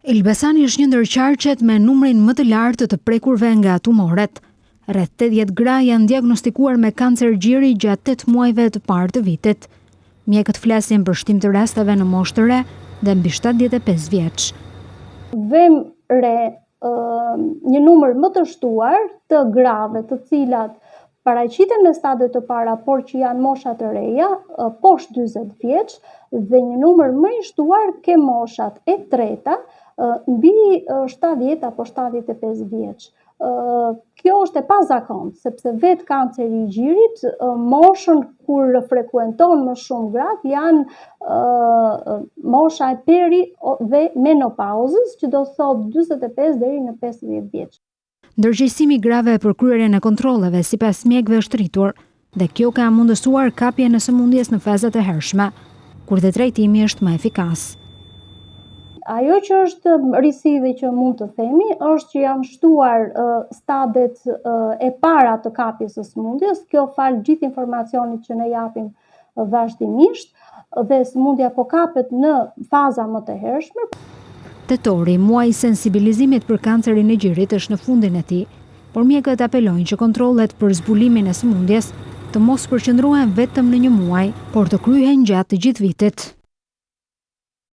Elbasani është një ndër qarqet me numrin më të lartë të të prekurve nga tumoret. Rreth 80 gra janë diagnostikuar me kancer gjiri gjatë 8 muajve të parë të vitit. Mjekët flasin për shtim të rasteve në moshë të re dhe mbi 75 vjeç. Vëmë re një numër më të shtuar të grave të cilat paraqiten në stade të para, por që janë mosha të reja, poshtë 40 vjeç, dhe një numër më i shtuar ke moshat e treta, mbi 70 apo 75 vjeç. Kjo është e pazakontë, sepse vetë kanceri i gjirit, moshën kur frekuenton më shumë gratë janë mosha e peri dhe menopauzës, që do thotë 45 deri në 50 vjeç. Ndërgjegjësimi i grave për kryerjen e kontrolleve sipas mjekëve është rritur dhe kjo ka mundësuar kapjen e sëmundjes në fazat e hershme, kur dhe trajtimi është më efikas. Ajo që është risi dhe që mund të themi është që janë shtuar stadet e para të kapjes së sëmundjes, kjo falë gjithë informacionit që ne japim vazhdimisht dhe sëmundja po kapet në faza më të hershme. Tetori, muaji i sensibilizimit për kancerin e gjirit është në fundin e tij, por mjekët apelojnë që kontrollet për zbulimin e sëmundjes të mos përqendrohen vetëm në një muaj, por të kryhen gjatë të gjithë vitit.